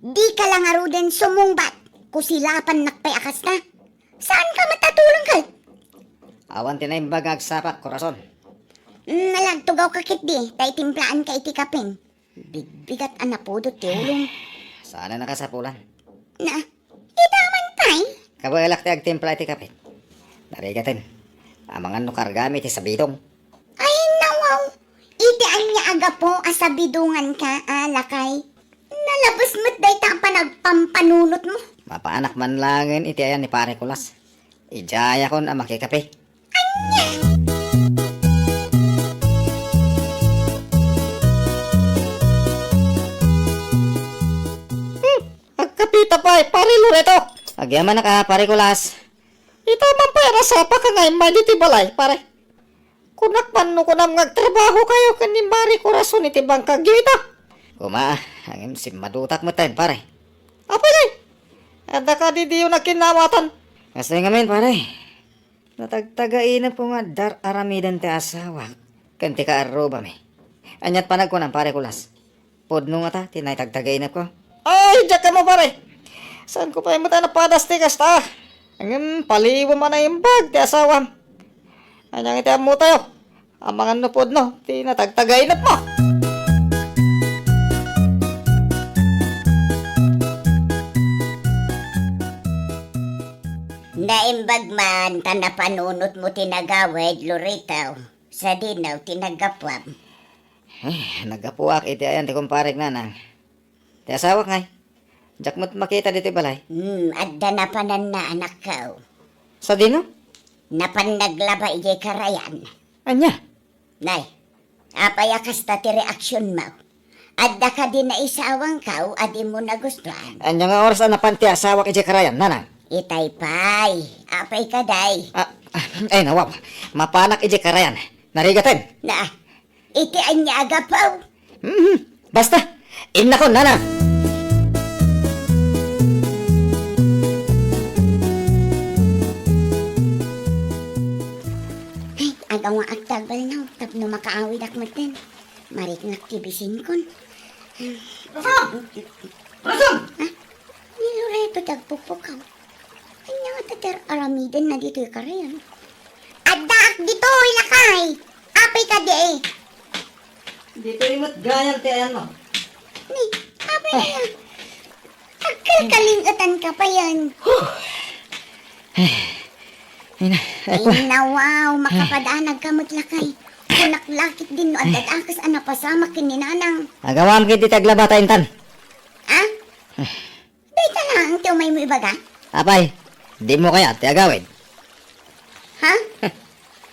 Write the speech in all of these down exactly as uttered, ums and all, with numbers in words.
Dika la ngaruden sumungbat. Kusilapannak pay a kasta. Saanka met a tulong ket? Awan ti naimbag nga agsapak, korason. Mm, nalagtugawka ketdi, ta itimplaanka iti kapin. Bigbigat a napudot ti ulom. Saan a nakasapulan? Na, ita man pay? Kabaelak ti agtimpla iti kape. Narigaten. Amangan no kargami iti sabidong. Ay, nawaw. Iti ania a gapu a sabidonganka, a, lakay? Nalabes met dayta a panagpampanunotmo. Mapaanak man laengen iti ayan ni Pare Kulas. Idiayakon a makikape. Ania? Hmm, agkapita pay, Pare Loreto. Agyamanak a, Pare Kulas. Ita man pay a nasapaka nga immay ditoy balay, pare. Kunak man no kunam nga agtrabahokayo ken ni Mari Corazon iti bangkagyo ita. Kuma, ngem simmadutak metten, pare. Apay, nay? Adda kadi diyo nagkinnaawatan? Kastoy ngamin, pare. Natagtagainepko nga adda ar-aramiden ti asawak ken ti kaarrubami. Aniat panagkunam, Pare Kulas? Pudno ngata ti naitagtagainepko? Ay, diak ammo, pare. Saanko pay met a napadas ti kasta. Ngem paliwem a naimbag ti asawam. Ania ngata ti ammotayo? Amangan no pudno ti natagtagainepmo. Naimbag man ta napanunotmo ti nagawid, Loreto. Sadino ti naggapuam? Eh, naggapuak iti ayan ti kumparek, nanang. Ti asawak ngay, diak met makita ditoy balay. Hmm, adda napananna, anakko. Sadino? Napan naglaba idiay karayan. Ania? Nay, apay a kasta ti reaksionmo? Adda kadi naisawangko a dimo nagustuan? Ania nga oras a napan ti asawak idiay karayan, nanang? Itay pay, apay kadi? Ah, ah, ay, nawaw. Mapanak idiay karayan. Narigaten. Na, iti ania a gapu? Mhm. Basta, innakon, nanang. Ay, agawaak ti agbalnaw tapno makaawidak metten. Mariknak ti bisinkon. Rason! Rason! Ha? Ni Loreto ti agpupukaw. Ania ngata ti ar-aramidenna ditoy karayan? Addaak ditoy, lakay! Apay kadi? Ditoy met gayam ti ayanmo. Ni, apay aya? Agkalkaling-etanka payen. Ay, na, ay, Ay, nawaw, makapadanagka met, lakay. Kunak la ketdin no adda dakes a napasamak ken ni nanang. Agawam ketdi ti aglaba ta intan. Ah? Dayta laeng ti umaymo ibaga? Apay, dimo kayat ti agawid? Ha?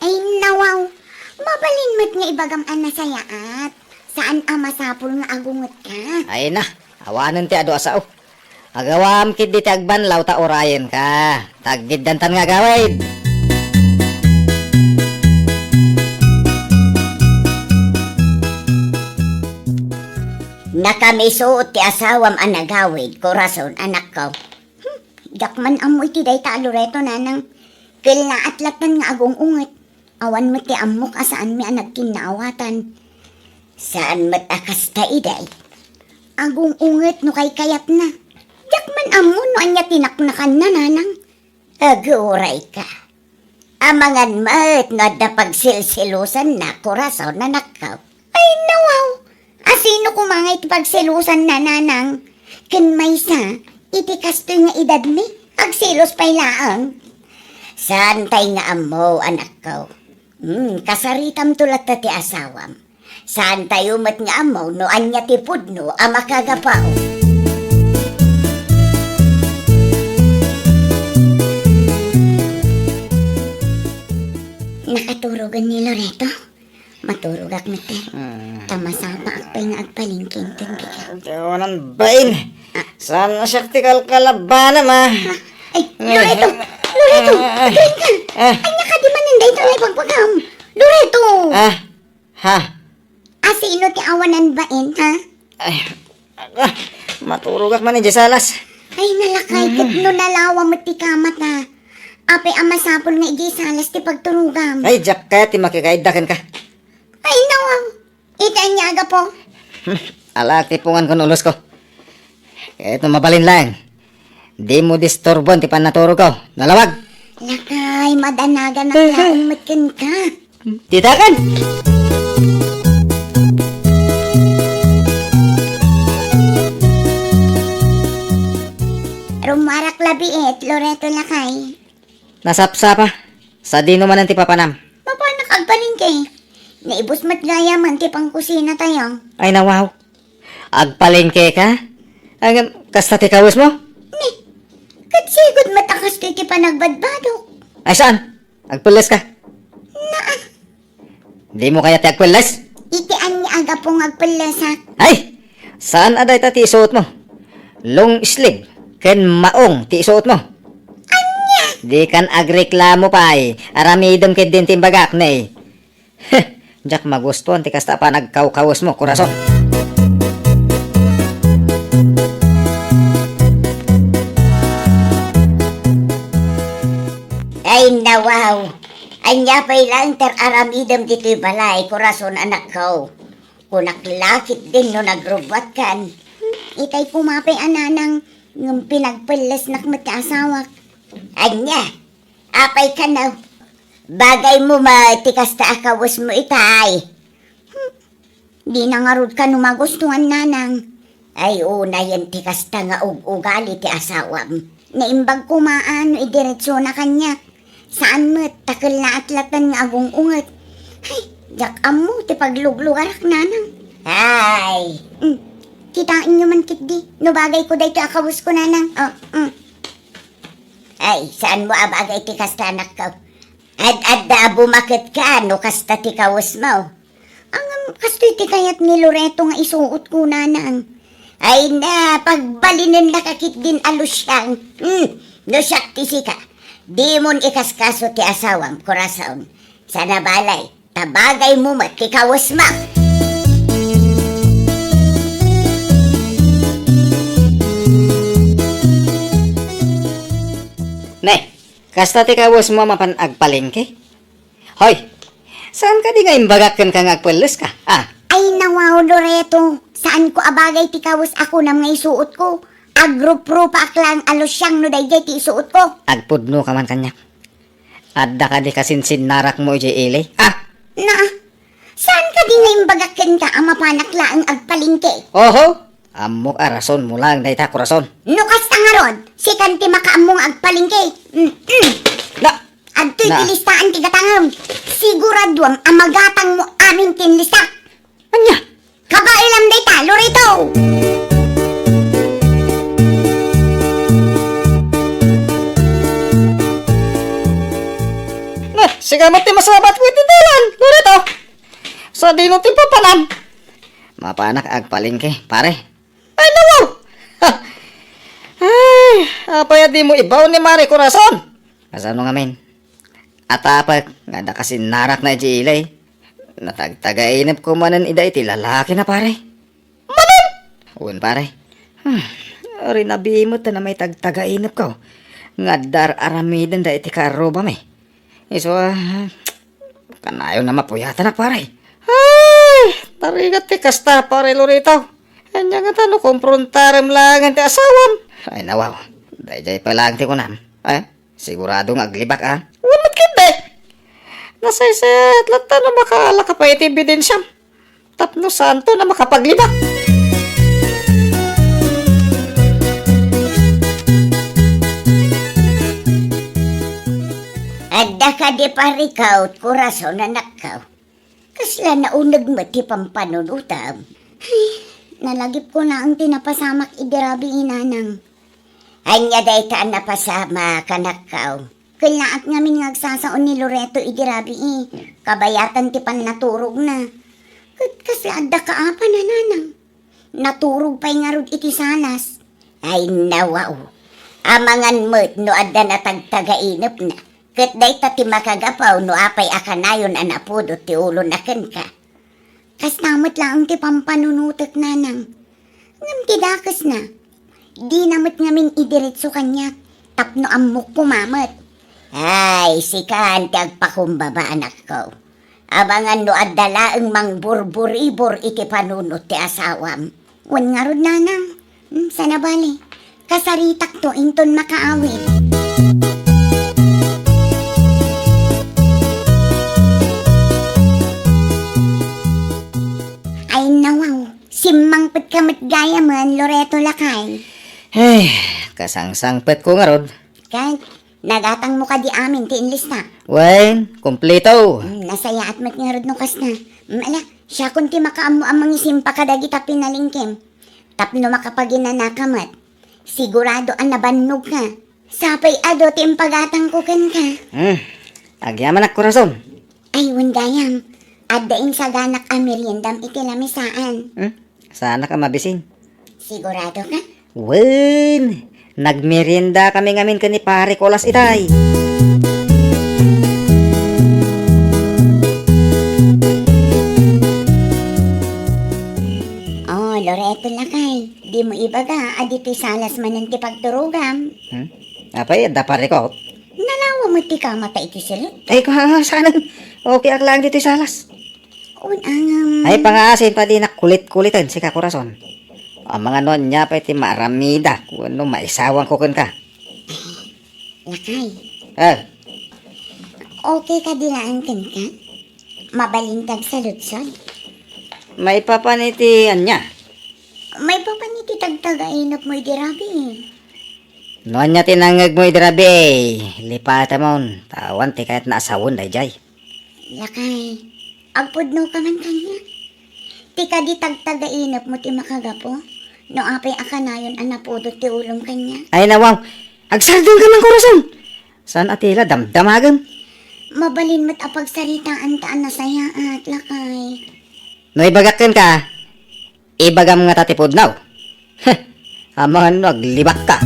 Ay, nawaw. Mabalin met nga ibagam a nasayaat. Saan a masapul nga agungetka. Ay na, awanen ti adu a sao. Agawam ketdi ti agbanlaw ta urayenka. Taggiddantan nga agawid. Nakamisuot ti asawam a nagawid, Corazon, anakko. Hmm, diak man ammo iti dayta a Loreto, nanang. Kellaat latta nga agung-unget. Awan met ti ammok a saanmi a nagkinnaawatan. Saan met a kasta, iday. Agung-unget no kaykayatna. Diak man ammo no ania ti naknakanna, nanang. Agurayka. Amangan met no adda pagselselosanna, Corazon, anakko. Ay, nawaw! Asino koma ngay ti pagselosanna, nanang? Ken maysa, iti kastoy nga edadmi, agselos pay laeng. Saantay nga ammo, anakko. Hmm, kasaritamto latta ti asawam. Saantayo met nga ammo no ania ti pudno a makagapu. Nakaturogen ni Loreto? Maturogak met, eh. Ah. Ta masapaak pay nga agpalengke inton dika. Awanan bain. Ah. Saan a siak ti kalkalabanam, ah? Ah, ay, Loreto! Loreto! Ah. Agriingka! Ah. Ania kadi manen dayta nga ibagbagam? Loreto! Ah. Ha? Asino ti awanan bain, ha? Ay, ah, maturogak man idiay salas. Ay, nalakay, ket no nalawa met ti kamat, ha? Apay a masapul nga idiay salas ti pagturogam? Ay, diak kayat ti makikaidda kenka. Ay, nawaw. Iti ania a gapu? Hmm, alaak ti pungan ken ulosko. Ket no mabalin laeng, dimo disturboen ti pannaturogko. Nalawag! Lakay, madanagan a tao met kenka. Ditakan! Rummuarak labiit, Loreto lakay. Nasapsapa. Sadino manen ti papanam? Mapanak agpalengke. Naibus met gayamen ti pangkusina tayo. Ay, nawaw. Agpalengke ka? Ay, ngem, kasta ti kawesmo? Ni, ket sigud met a kastoy ti panagbadbadok. Ay, saan? Agpelles ka? Naa. Dimo kayat ti agpelles? Iti ania a gapu nga agpellesak? Ay! Saan a dayta ti isuotmo? Long sleeve ken maong ti isuotmo. Ania? Dikan agreklamo pay. Aramidem ketdin ti imbagak, ne. Heh, diak magustuan ti kasta a panagkawkawesmo, korason. Ay, nawaw. Ania pay laeng ti ar-aramidem ditoy balay, korason, anakko? Kunak la ketdin no nagrubbuatkan. Itay koma pay a nanang, ngem pinagpellesnak met ti asawak. Ania? Apay kano? Bagaymo met ti kasta a kawesmo itay. Hmm. Dina ngarud kano magustuan, nanang. Ay, unayen ti kasta nga ug-ugali ti asawam. Naimbag koma a no idiretsona kaniak. Saan met, ta kellaat latta nga agung-unget. Ay, diak ammo ti pagluglugarak, nanang. Ay. Mm. Kitaenyo man ketdi, no bagayko daytoy a kawesko, nanang. Oh, mm. Ay, saanmo a bagay ti kasta, anakko? Ad-adda a bumaketka no kasta ti kawesmo. Ngem, kastoy ti kayat ni Loreto nga isuotko, nanang. Ay na, pagbalinennaka ketdin a lusiang. Hmm, no siak ti sika, dimon ikaskaso ti asawam, korason. Sana balay, ta bagaymo met ti kawesmo. Ne, kasta ti kawesmo a mapan agpalengke? Hoy, saan kadi nga imbagak kenka nga agpelleska? Ah. Ay, nawaw, Loreto. Saanko a bagay ti kawes a kunam nga isuotko. Agruprupaak laeng a lusiang no daydiay ti isuotko. Agpudno ka man kaniak. Adda kadi kasinsinnarakmo idiay ili? Ah! Na, saan kadi nga imbagak kenka a mapanak laeng agpalengke? Oho! Ammok a rasonmo laeng dayta, korason. No kasta ngarud, sikan ti makaammo nga agpalengke. Mm-mm. Na, Adtoy na. Ti listaan ti gatangem. Siguraduam a magatangmo amin ti lista. Ania? Kabaelam dayta, Loreto! Na, sika met ti masabatko iti dalan, Loreto. Sadino ti papanam? Mapanak agpalengke, pare. Ay, nawaw! Ay, apay a dimo ibaon ni Mare, korason? Kasano ngamin? Atapek nga adda kasinnarakna idiay ili. Natagtagainepko manen ida iti lalakina, pare. Manen? Wen, pare. Hmm, rinabi met ta na maitagtagainepko nga adda ar-aramidenda iti karrubami. Isu a, kanayon a mapuyatanak, pare. Ay, tarigat ti kasta, pare Loreto. Ania ngata no komprontarem laengen ti asawam? Ay, nawaw. Daydiay pay laeng ti kunam. Ay, sigurado nga aglibak, a? Wen met ketdi. Nasaysayat latta no makaalaka pay iti ebidensiam. Tapno saanton a makapaglibak. Adda kadi parikaw, korason, anakko? Kasla nauneg met ti pampanunotam. Ay, nalagipko laeng ti napasamak idi rabii, nanang. Ania dayta a napasamak, anakko? Kellaat ngamin nga agsasao ni Loreto idi rabii. Kabayatan ti pannaturogna. Ket kasla adda kaapana, nanang. Naturog pay ngarud iti salas. Ay, nawaw. Amangan met no adda natagtagainepna. Ket dayta ti makagapu no apay a kanayon a napudot ti ulona kenka. Kasta met laeng ti pampanunotek, nanang. Ngem ti dakesna, dina met ngamin idiretso kaniak tapno ammok koma met. Ay, sikan ti agpakumbaba, anakko. Amangan no adda laeng mangburburibor iti panunot ti asawam. Wen ngarud, nanang, Hmm, sana bale. Kasaritakto inton makaawit. Ay, nawaw. Simmangpetka met gayamen, Loreto lakay. Ay, kasangsangpetko ngarud. Ket, nagatangmo kadi amin ti inlista? Wen, kompleto. Hmm, nasayaat met ngarud no kasta. Hmm, ala, siakon ti makaammo a mangisimpa kadagita pinalengkem. Tapno makapaginanaka met. Sigurado a nabannogka. Sapay adu ti impagatangko kenka. Hmm. Agyamanak, korason. Ay, wen gayam. Adda insaganak a meriendam iti lamisaan. Hmm? Saanak a mabisin. Sigurado ka? Wen, nagmerienda kami ngamin ken ni Pare Kolas itay. Oh, Loreto lakay, dimo ibaga a ditoy salas manen ti pagturogam. Hmm? Apay, adda pareko? Nalawa met ti kamata iti silet. Ay, ka-, saanen. Okay ak laeng ditoy salas. Wen, angam. Ay, pangaasim ta dinak kulit-kuliten, sika, korason. Amangan no ania pay ti maaramidak wenno maisawangko kenka. Lakay. Eh. Okay kadi laeng kenka? Mabalin ti agsaludsod? Maipapan iti ania? Maipapan iti tagtagainepmo idi rabii. No ania ti nangngegmo idi rabii, lipatemon, ta awan ti kayatna a sawen daydiay. Lakay, agpudnoka man kaniak. Ti kadi tagtagainepmo ti makagapu, no apay a kanayon a napudot ti ulom kaniak. Ay, nawaw, agsardengka man, korason! Saan a ti la damdamagem? Mabalin met a pagsaritaanta a nasayaat, lakay. No ibagak kenka, ibagam ngata ti pudno. Heh, amangan no aglibakka.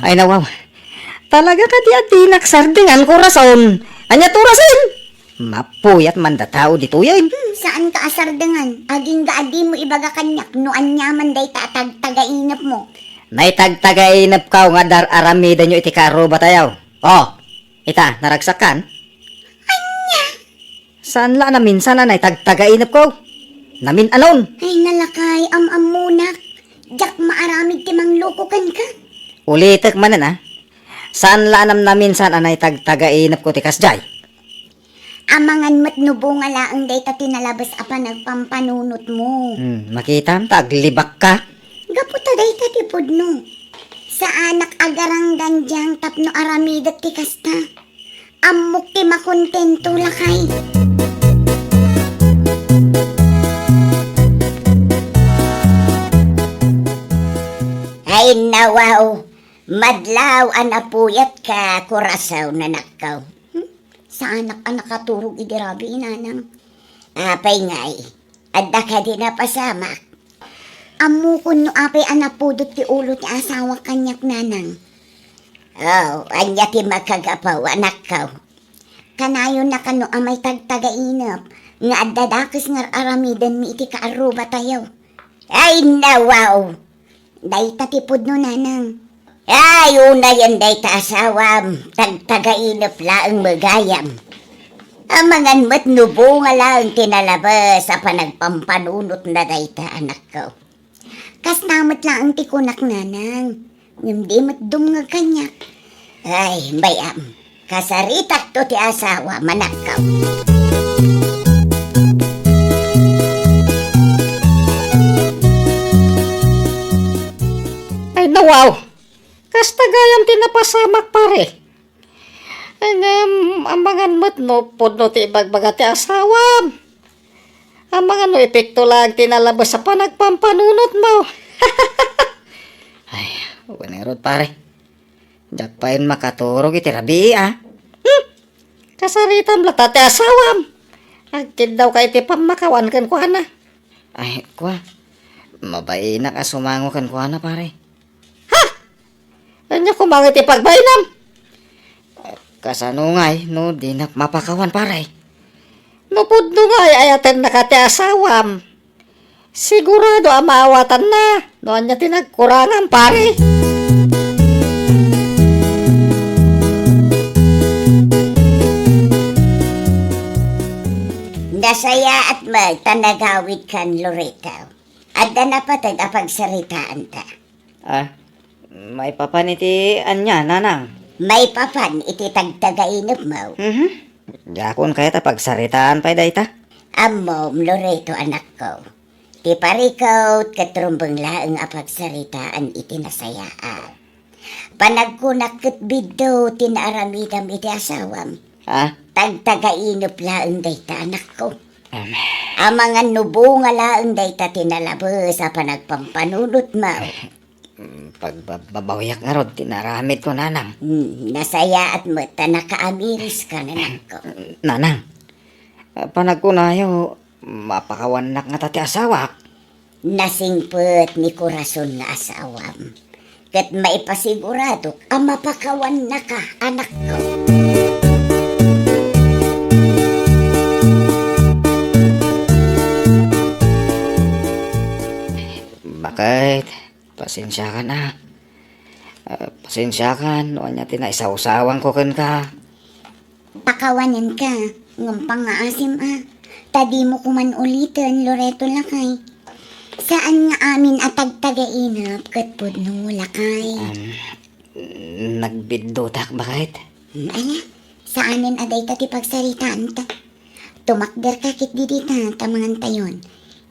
Ay, nawaw. Talaga kadi a dinak sardengan, korason. Ania ti orasen? Mapuyat man da tao ditoyen. Hmm, saanka a sardengan. Agingga a dimo ibaga kaniak no ania man dayta a tagtagainepmo. Nay tagtagainepko nga dar-aramidenyo iti kaarrubatayo. Oh, ita, naragsakkan? Ania? Saan la a naminsan a nay tagtagainepko? Namin-anon? Ay, nalakay, am-ammonak. Diak maaramid ti mangloko kenka. Ulitek manen, a. Saan la a namnaminsan a nay tagtagainepko ti kasdiay. Amangan met no bunga laeng dayta ti nalabes a panagpampanunotmo. Hmm, makitam ta aglibakka. Gapu ta dayta ti pudno. Saanak a garanggandiang tapno aramidek ti kasta. Ammok ti makontento, lakay. Ay, nawaw, madlaw a napuyatka, korason, anakko. Hmm? Saanak a nakaturog idi rabii, nanang. Apay ngay, adda kadi napasamak? Ammokon no apay a napudot ti ulo ti asawak kaniak, nanang. Oh, ania ti makagapu, anakko? Kanayonna kano a may tagtagainep nga adda dakes nga ar-aramidenmi iti kaarrubatayo. Ay, nawaw! Dayta ti pudno, nanang. Ay, unayen dayta asawam, tagtagainep laeng met gayam. Amangan met no bunga laeng ti nalabes a panagpampanunotna dayta, anakko. Kasta met laeng ti kunak, nanang. Ngem di met dumngeg kaniak. Ay, bay-am. Kasaritakto ti asawam, anakko. Ay, nawaw. Kasta gayam ti napasamak, pare. Ngem, amangan met no pudno ti ibagbaga ti asawam. Amangan no epekto laeng ti nalabes a panagpampanunotmo. Ay, wen ngarud, pare. Diak pay makaturog iti rabii, a. Hmm. Kasaritam latta ti asawam. Agkiddawka iti pammakawan kenkuana. Ay, kua. Mabainak a sumango kenkuana, pare. Ha? Ania koma nga iti pagbainam? Kasano ngay no dinak mapakawan, pare? No pudno ngay ayatennaka ti asawam, sigurado a maawatanna no ania ti nagkurangam, pare. Nasayaat met ta nagawidkan, Loreto. Adda napateg a pagsaritaanta. Ah, maipapan iti ania, nanang? Maipapan iti tagtagainepmo. Mhm. Diakon kayat a pagsaritaan pay dayta. Ammom, Loreto, anakko. Ti parikut ket rumbeng laeng a pagsaritaan iti nasayaat. Panagkunak ket biddo ti naaramidam iti asawam. Ha? Tagtagainep laeng dayta, anakko. Amen. Amangan no bunga laeng dayta ti nalabes a panagpampanunotmo. Mm, pagbabawiak ngarud ti naaramidko, nanang. Hmm, nasayaat met ta nakaamiriska, anakko. Nanang, panagkunayo, mapakawannak ngata ti asawak? Nasingpet ni korason nga asawam, ket maipasiguradok a mapakawannaka, anakko. Baket, pasensiakan a. Ah, pasensiakan no ania ti naisawsawanko kenka. Pakawanenka, ngem pangngaasim a. Ta dimo koman uliten, Loreto lakay. Saan nga amin a tagtagainep ket pudno lakay. Um, nagbiddotak, baket. Hmm, ala, saanen a dayta ti pagsaritaanta. Tumakderka ketdi dita ta mangantayon.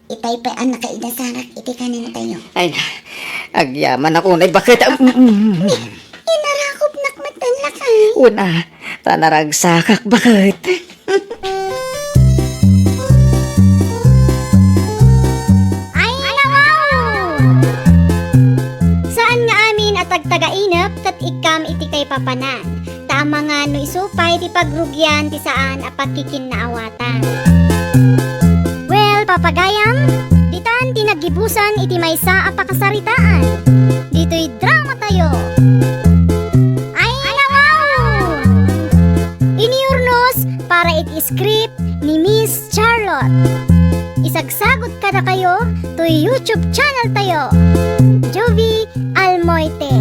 Itay pay a nakainasarak iti kanentayo. Ay, agyamanak unay, baket. Inarakopnak met lakay. Una, ta naragsakak, baket. Ay, nawaw! Saan nga amin a tagtagainep ket ikkam iti kaipapanan. Ta amangan no isu pay ti pagrugian ti saan a pagkikinnaawatan. Well, papagayam, ditan ti naggibusan iti maysa a pakasaritaan. Ditoy dramatayo. Ay, nawaw! Inurnos para iti script ni Miss Charlotte. Isagsagot kadakayo toy YouTube channel tayo, Jovie Almoite.